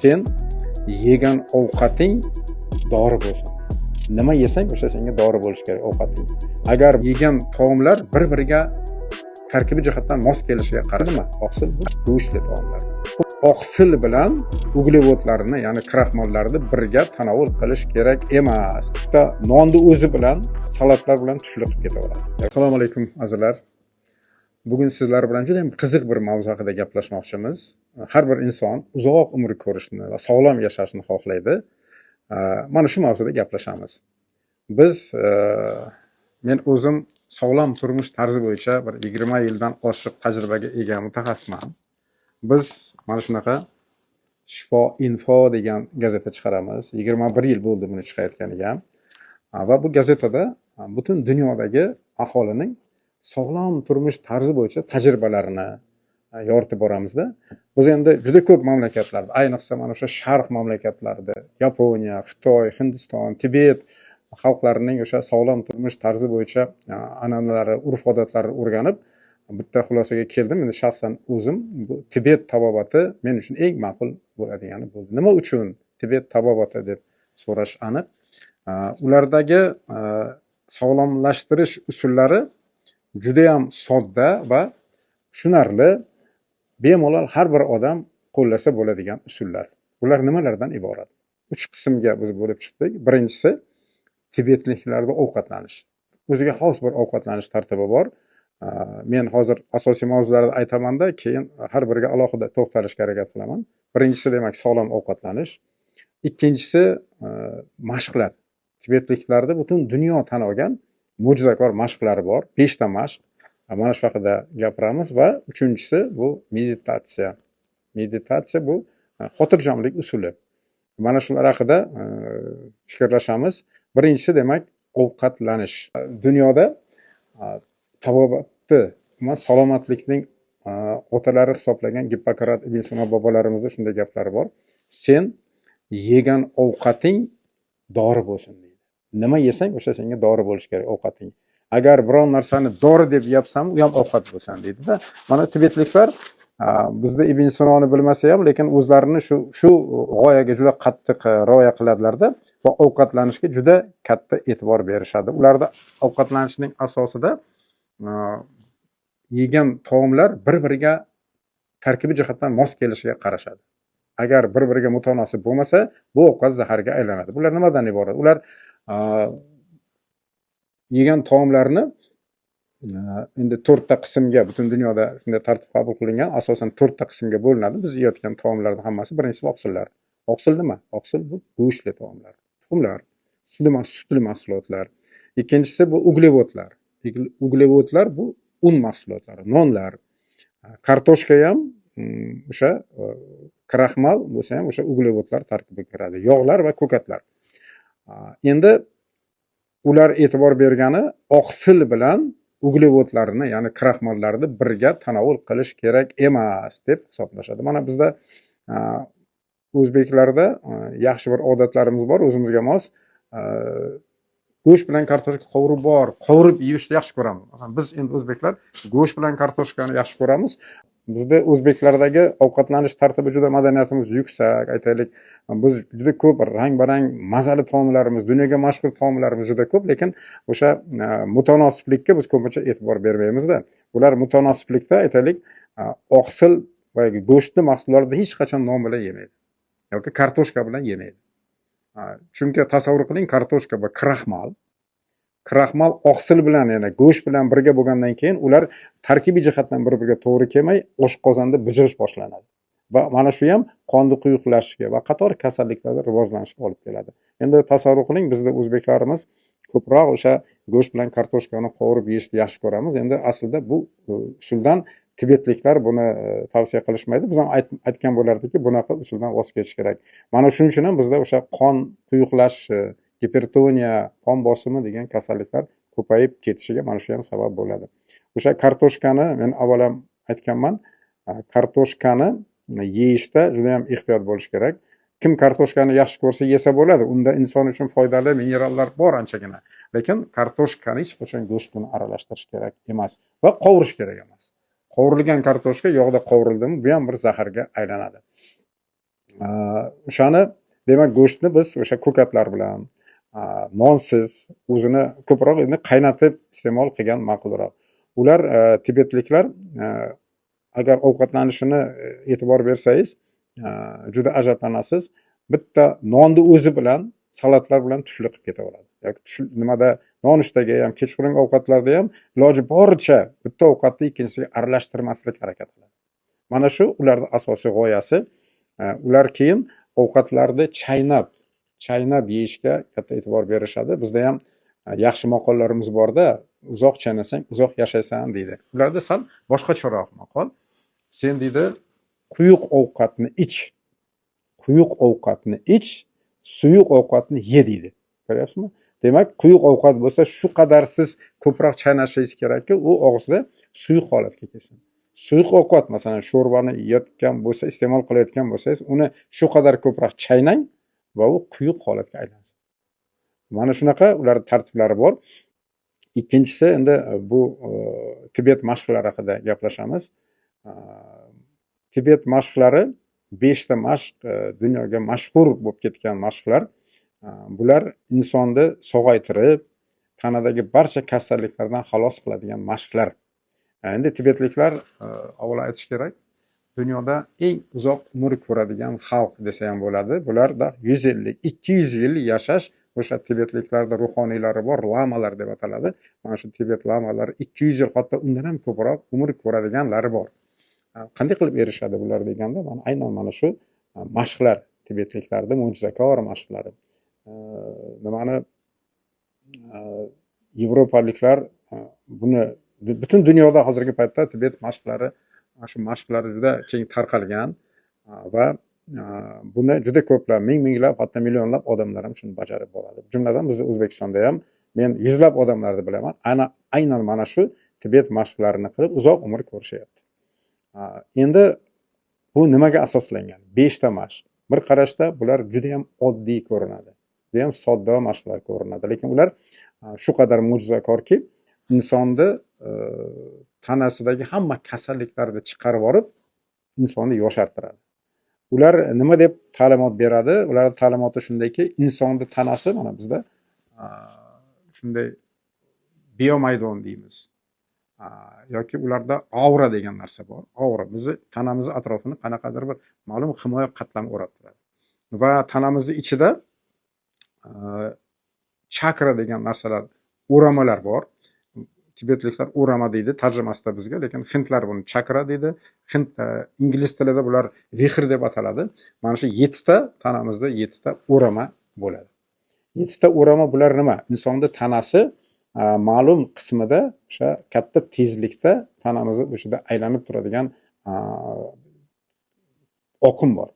Sen yegan ovqating dori bo'lsin. Nima yesang o'sha senga dori bo'lishi kerak ovqating. Agar yegan taomlar bir-biriga tarkibiy jihatdan mos kelishiga qarama. Oqsil bu go'shtli taomlar. Oqsil bilan uglevodlarni, ya'ni kraxmallarni birga tanovul qilish kerak emas. Bitta nonni o'zi bilan salatlar bilan tushlik qilib ketaveradi. Assalomu alaykum azizlar. Bugun sizlar bilan juda ham qiziq bir mavzu haqida gaplashmoqchimiz. Har bir inson uzoq umr ko'rishni va sog'lom yashashni xohlaydi. Mana shu mavzuda gaplashamiz. Biz men o'zim sog'lom turmush tarzi bo'yicha bir 20 yildan oshiq tajribaga ega mutaxassisman. Biz mana shunaqa Shifo Info degan gazeta chiqaramiz. 21 yil bo'ldi buni chiqayotganiga. Va bu gazetada butun dunyodagi aholining sog'lom turmush tarzi bo'yicha tajribalarini yoritib boramizda. Biz endi juda ko'p mamlakatlarda, ayniqsa mana o'sha sharq mamlakatlarida, Yaponiya, Xitoy, Hindiston, Tibet xalqlarining o'sha sog'lom turmush tarzi bo'yicha an'analari, urf-odatlarini o'rganib, bitta xulosaga keldim. Endi shaxsan o'zim bu Tibet tabobati men uchun eng ma'qul bo'ladigani bo'ldi. Nima uchun Tibet tabobati deb so'rash aniq. Ulardagi sog'lomlashtirish usullari juda ham sodda va tushunarli, bemalol har bir odam qo'llasa bo'ladigan usullar. Ular nimalardan iborat? 3 qismga biz bo'lib chiqdik. Birinchisi tibetliklarda ovqatlanish. O'ziga xos bir ovqatlanish tartibi bor. Men hozir asosiy mavzularni aytamanda, keyin har biriga alohida to'xtalishga harakat qilaman. Birinchisi demak sog'lom ovqatlanish. Ikkinchisi mashqlar. Tibetliklarda butun dunyo tan olgan mo'jizakor mashqlari bor. 5 ta mashq. Mana shu haqida gapiramiz va uchinchisi bu meditatsiya. Meditatsiya bu xotirjamlik usuli. Mana shular haqida fikrlashamiz. Birinchisi demak ovqatlanish. Dunyoda tabobatni, umuman salomatlikning otalari hisoblangan Gippokrat, Ibn Sino bobolarimizda shunday gaplari bor. Sen yegan ovqating dori bo'lsin deydi. Nima yesang o'sha senga dori bo'lishi kerak ovqating. Agar biron narsani dori deb yeyapsanmi, u ham ovqat bo'lsin deydi-da. Mana tibetliklar bizda Ibn Sinoni bilmasa ham, lekin o'zlarini shu g'oyaga juda qattiq rioya qiladilarda va ovqatlanishga juda katta e'tibor berishadi. Ularda ovqatlanishning asosida yegan taomlar bir-biriga tarkibiy jihatdan mos kelishiga qarashadi. Agar bir-biriga mutanosib bo'lmasa, bu ovqat zaharga aylanadi. Bular nimadan iborat? Ular yegan taomlarni endi 4 ta qismga, butun dunyoda shunday tartib qabul qilingan, asosan 4 ta qismga bo'linadi. Biz yeyotgan taomlarning hammasi. Birinchisi oqsillar. Oqsil nima? Oqsil bu go'shtli taomlar, tuxumlar, sutli mahsulotlar. Ikkinchisi bu uglevodlar. Uglevodlar bu un mahsulotlari, nonlar. Kartoshka ham o'sha kraxmal bo'lsa ham o'sha uglevodlar tarkibiga kiradi. Yog'lar va ko'katlar. Endi ular e'tibor bergani oqsil bilan uglevodlarni, ya'ni kraxmallarni birga tanovul qilish kerak emas deb hisoblashadi. Mana bizda o'zbeklarda yaxshi bir odatlarimiz bor, o'zimizga mos. Go'sht bilan kartoshka qovurib bor, qovurib yeyishni yaxshi ko'ramiz. Masalan, biz endi o'zbeklar go'sht bilan kartoshkani yaxshi ko'ramiz. Bizda o'zbeklardagi ovqatlanish tartibi juda madaniyatimiz yuksak, aytaylik, biz juda ko'p rang-barang mazali taomlarimiz, dunyoga mashhur taomlarimiz juda ko'p, lekin o'sha mutanosiblikka biz ko'pincha e'tibor bermaymizda. Ular mutanosiblikda, aytaylik, oqsil va go'shtli mahsulotlarni hech qachon non bilan yemaydi yoki kartoshka bilan yemaydi. Chunki tasavvur qiling, kartoshka va kraxmal. Kraxmal oqsil bilan, ya'ni go'sht bilan birga bo'lgandan keyin ular tarkibiy jihatdan bir-biriga to'g'ri kelmay, oshqozonda bijg'ish boshlanadi. Va mana shu ham qonni quyuqlashishiga va qator kasalliklarni rivojlanishiga olib keladi. Endi tasavvur qiling, bizda o'zbeklarimiz ko'proq o'sha go'sht bilan kartoshkani qovurib yeyishni yaxshi ko'ramiz. Endi aslida bu usuldan tibetliklar buni tavsiya qilishmaydi. Biz ham aytgan bo'lardikki, bunaqa usuldan voz kechish kerak. Mana shuning uchun ham bizda o'sha qon quyuqlashishi, gipertoniya, qon bosimi degan kasalliklar ko'payib ketishiga mana shu ham sabab bo'ladi. O'sha kartoshkani men avval ham aytganman, kartoshkani yeyishda juda ham ehtiyot bo'lish kerak. Kim kartoshkani yaxshi ko'rsa yesa bo'ladi, unda inson uchun foydali minerallar bor anchagina. Lekin kartoshkani hech qachon go'sht bilan aralashtirish kerak emas va qovurish kerak emas. Qovurilgan kartoshka yog'da qovurildimi, bu ham bir zaharga aylanadi. O'shani demak go'shtni biz o'sha ko'katlar bilan, nonsiz, o'zini ko'proq endi qaynatib iste'mol qilgan ma'qulroq. Ular tibetliklar agar ovqatlanishini e'tibor bersangiz, juda ajablanasiz. Bitta nonni o'zi bilan salatlar bilan tushlik qilib ketaveradi. Yoki tushlik nimada, nonushtaga ham, kechqurungi ovqatlarda ham iloji boricha bitta ovqatni ikkinchisiga aralashtirmaslik harakat qiladi. Mana shu ularning asosiy g'oyasi. Ular keyin ovqatlarni chaynab, chaynab yeyishga katta e'tibor berishadi. Bizda ham yaxshi maqollarimiz borda, uzoq chaynasang uzoq yashaysan deydi. Ularda sal boshqacharoq maqol. Sen deydi, quyuq ovqatni ich, quyuq ovqatni ich, suyuq ovqatni ye deydi. Ko'ryapsizmi? Demak, quyuq ovqat bo'lsa shu qadar siz ko'proq chaynashingiz kerakki, u og'izda suyuq holatga kelsin. Suyuq ovqat, masalan, sho'rvani yeyotgan bo'lsa, iste'mol qilayotgan bo'lsangiz, uni shu qadar ko'proq chaynang va u quyuq holatga aylansin. Mana shunaqa ularning tartiblari bor. Ikkinchisi, endi bu Tibet mashqlari haqida gaplashamiz. Tibet mashqlari 5 ta mashq, dunyoga mashhur bo'lib ketgan mashqlar. Bular insonni sog'aytirib, tanadagi barcha kasalliklardan xalos qiladigan mashqlar. Endi tibetliklar, avvalo aytish kerak, dunyoda eng uzoq umr ko'radigan xalq desa ham bo'ladi. Bularda 150, 200 yil yashash, o'sha tibetliklarda ruhoniylari bor, lamalar deb ataladi. Mana shu Tibet lamalari 200 yil, hatto undan ham ko'proq umr ko'radiganlari bor. Qanday qilib erishadi bular deganda, mana aynan mana shu mashqlar, tibetliklarda mo'jizakor mashqlari. Nimani yevropaliklar buni butun dunyoda hozirgi paytda Tibet mashqlari, mana shu mashqlari juda keng tarqalgan va buni juda ko'plab, ming minglab, hatto millionlab odamlar ham shuni bajarib boradi. Jumladan biz O'zbekistonda ham men yuzlab odamlarni bilaman, ana aynan mana shu Tibet mashqlarini qilib uzoq umr ko'rishyapti. Endi bu nimaga asoslangan? 5 ta mashq. Bir qarashda bular juda ham oddiy ko'rinadi. Juda ham sodda mashqlar ko'rinadi, lekin ular shu qadar mo'jizakorki, insonni tanasidagi hamma kasalliklarni chiqarib olib, insonni yoshartiradi. Ular nima deb ta'limot beradi? Ularning ta'limoti shundayki, insonni tanasi mana bizda shunday biomaydon deymiz. Yoki ularda aura degan narsa bor. Aura bizni tanamiz atrofini qanaqadir bir ma'lum himoya qatlami o'rab turadi. Va tanamizni ichida chakra degan narsalar, o'ramalar bor. Tibetliklar o'rama deydi tarjimasida bizga, lekin hindlar buni chakra deydi. Hind, ingliz tilida bular vihr deb ataladi. Mana shu 7 ta tanamizda 7 ta o'rama bo'ladi. 7 ta o'rama bular nima? Insonning tanasi ma'lum qismida o'sha katta tezlikda tanamizni o'shada aylanib turadigan oqim bor.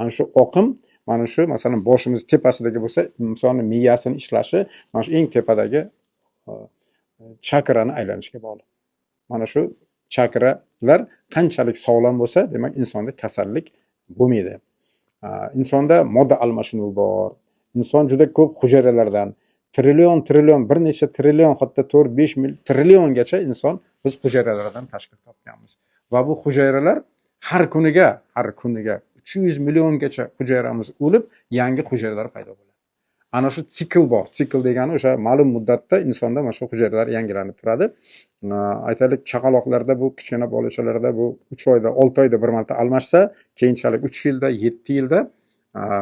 Ana shu oqim mana shu masalan boshimiz tepasidagi bo'lsa, insonning miyasini ishlashi mana shu eng tepadagi chakrani aylanishiga bog'liq. Mana shu chakralar qanchalik sog'lom bo'lsa, demak insonda kasallik bo'lmaydi. Insonda modda almashinuvi bor. Inson juda ko'p hujayralardan trillion, trillion, bir necha trillion, hatto 4-5 trilliongacha inson biz hujayralardan tashkil topganmiz. Va bu hujayralar har kuniga 300 milliongacha hujayramiz o'lib, yangi hujayralar paydo bo'ladi. Ana shu sikl bor. Sikl degani o'sha ma'lum muddatda insonda mana shu hujayralar yangilanib turadi. Aytaylik, chaqaloqlarda bu kichkina bolachalarda bu 3 oyda, 6 oyda bir marta almashsa, keyinchalik 3 yilda, 7 yilda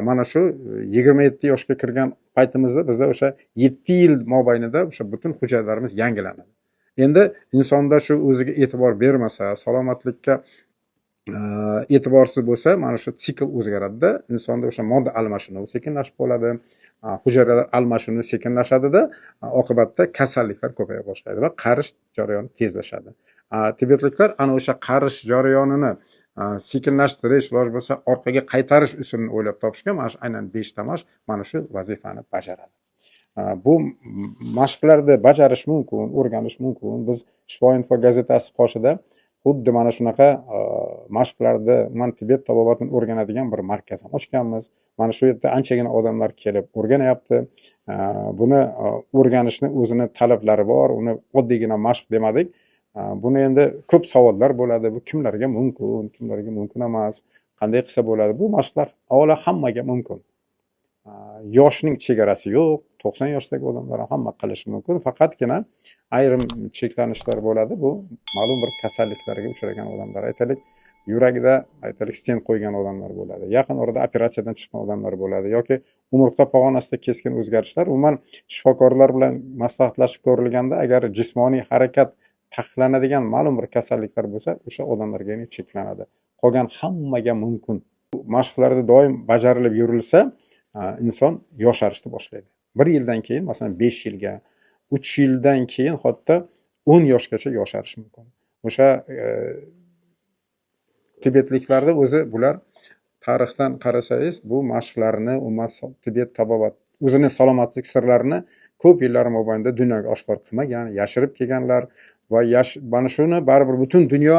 mana shu 27 yoshga kirgan paytimizda bizda o'sha 7 yil mobaynida o'sha butun hujayralarimiz yangilanadi. Endi insonda shu o'ziga e'tibor bermasa, salomatlikka e'tiborsiz bo'lsa, mana shu sikl o'zgaradida, insonda o'sha modda almashinuvi sekinlashib qoladi, hujayralar almashinuvi sekinlashadida, oqibatda kasalliklar ko'paya boshlaydi va qarish jarayoni tezlashadi. Tibetliklar ana o'sha qarish jarayonini sekinlashtirish, iloji bo'lsa orqaga qaytarish usulini o'ylab topishgan. Mana shu aynan 5 ta mashq mana shu vazifani bajaradi. Bu mashqlarni bajarish mumkin, o'rganish mumkin. Biz Shifo Info gazetasi qoshida xuddi mana shunaqa mashqlarni, man Tibet tabobatini o'rganadigan bir markaz ham ochganmiz. Mana shu yerda anchagina odamlar kelib o'rganyapti. Buni o'rganishni o'zini talablari bor. Uni oddiygina mashq demadik. Buni endi ko'p savollar bo'ladi. Bu kimlarga mumkin, kimlarga mumkin emas. Qanday qilsa bo'ladi? Bu mashqlar avvalo hammaga mumkin. Yoshning chegarasi yo'q, 90 yoshdagi odamlar ham hamma qilishi mumkin. Faqatgina ayrim cheklanishlar bo'ladi. Bu ma'lum bir kasalliklarga uchragan odamlar, aytaylik, yuragida, aytaylik, stent qo'ygan odamlar bo'ladi. Yaqin orada operatsiyadan chiqqan odamlar bo'ladi yoki umurtqa pog'onasida keskin o'zgarishlar. Umuman shifokorlar bilan maslahatlashib ko'rilganda, agar jismoniy harakat taqiqlanadigan ma'lum bir kasalliklar bo'lsa, o'sha odamlarga cheklanadi. Qolgan hammaga mumkin. Mashqlarda doim bajarilib yurilsa, inson yosharishni boshlaydi. 1 yildan keyin, masalan, 5 yilga, 3 yildan keyin hatto 10 yoshgacha yosharish mumkin. O'sha tibetliklarda o'zi bular tarixdan qarasangiz, bu mashqlarni, umuman Tibet tabobat o'zini salomatlik sirlarini ko'p yillar mobaynida dunyoga oshkor qilmagan, yashirib kelganlar va mana shuni baribir butun dunyo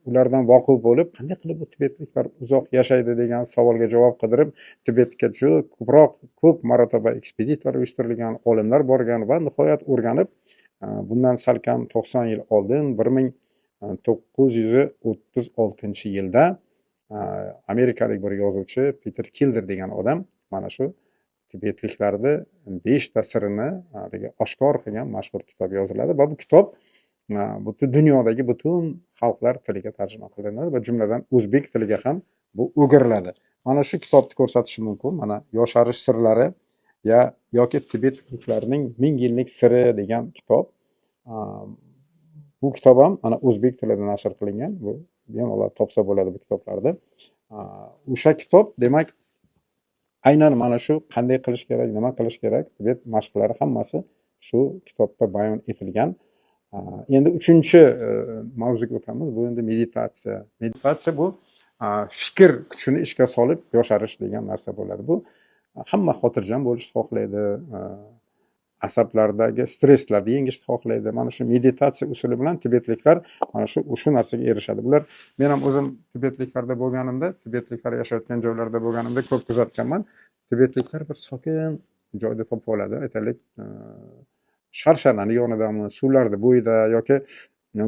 ulardan voqif bo'lib, qanday qilib bu tibetliklar uzoq yashaydi degan savolga javob qidirib, Tibetga juda ko'proq, ko'p marotaba ekspeditsiyalar uyushtirilgan, olimlar borgan va nihoyat o'rganib, bundan salkam 90 yil oldin 1936-yilda amerikalik bir yozuvchi Peter Kilder degan odam mana shu tibetliklarni 5 ta sirini oshkor qilgan mashhur kitob yoziladi va bu kitob butun dunyodagi butun xalqlar tiliga tarjima qilinadi va jumladan o'zbek tiliga ham bu o'giriladi. Mana shu kitobni ko'rsatishim mumkin. Mana yosharish sirlari yoki tibetliklarning 1000 yillik siri degan kitob. Bu kitob ham mana o'zbek tilida nashr qilingan. Bu bemalol topsa bo'ladi bu kitoblarni. O'sha kitob demak aynan mana shu qanday qilish kerak, nima qilish kerak, tibet mashqlari hammasi shu kitobda bayon etilgan. Endi 3-chi mavzuga o'tamiz. Bu endi meditatsiya. Meditatsiya bu fikr kuchini ishga solib yosharish degan narsa bo'ladi. Bu hamma xotirjam bo'lishni xohlaydi, asablardagi stresslarni yengishni xohlaydi. Mana shu meditatsiya usuli bilan tibetliklar mana shu narsaga erishadi. Bular men ham o'zim tibetliklarda bo'lganimda, tibetliklar yashayotgan joylarda bo'lganimda ko'p kuzatganman. Tibetliklar bir sokin joyda topib oladi. Aytaylik, sharsharani yonidami, suvlarni bo'yida yoki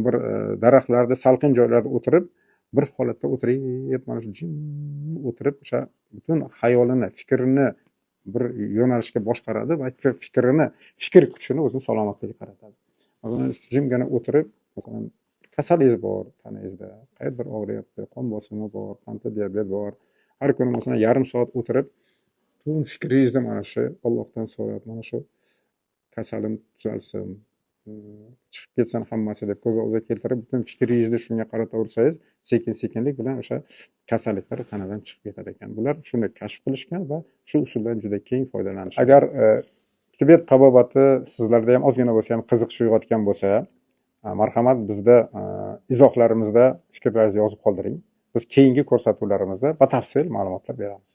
bir daraxtlarda, salqin joylarda o'tirib, bir holatda o'tirib, mana shu jim o'tirib, o'sha butun xayolini, fikrini bir yo'nalishga boshqaradi va fikrini, fikr kuchini o'zini salomatligiga qaratadi. Masalan, jimgina o'tirib, masalan, kasalingiz bor tanangizda, qayerdir og'riyapti, qon bosimi bor, qandli diabet bor. Har kuni masalan yarim soat o'tirib, butun fikringizni mana shu Allohdan so'rab, mana shu kasalim tuzalsin, chiqib ketsin hammasi deb ko'z oldiga keltirib, butun fikringizni shunga qarataversangiz, sekin-sekinlik bilan o'sha kasalliklar tanadan chiqib ketar ekan. Bular shuni kashf qilishgan va shu usuldan juda keng foydalanishgan. Agar Tibet tabobati sizlarda ham ozgina bo'lsa ham qiziqish uyg'otgan bo'lsa, marhamat bizda izohlarimizda fikrlaringizni yozib qoldiring. Biz keyingi ko'rsatuvlarimizda batafsil ma'lumotlar beramiz.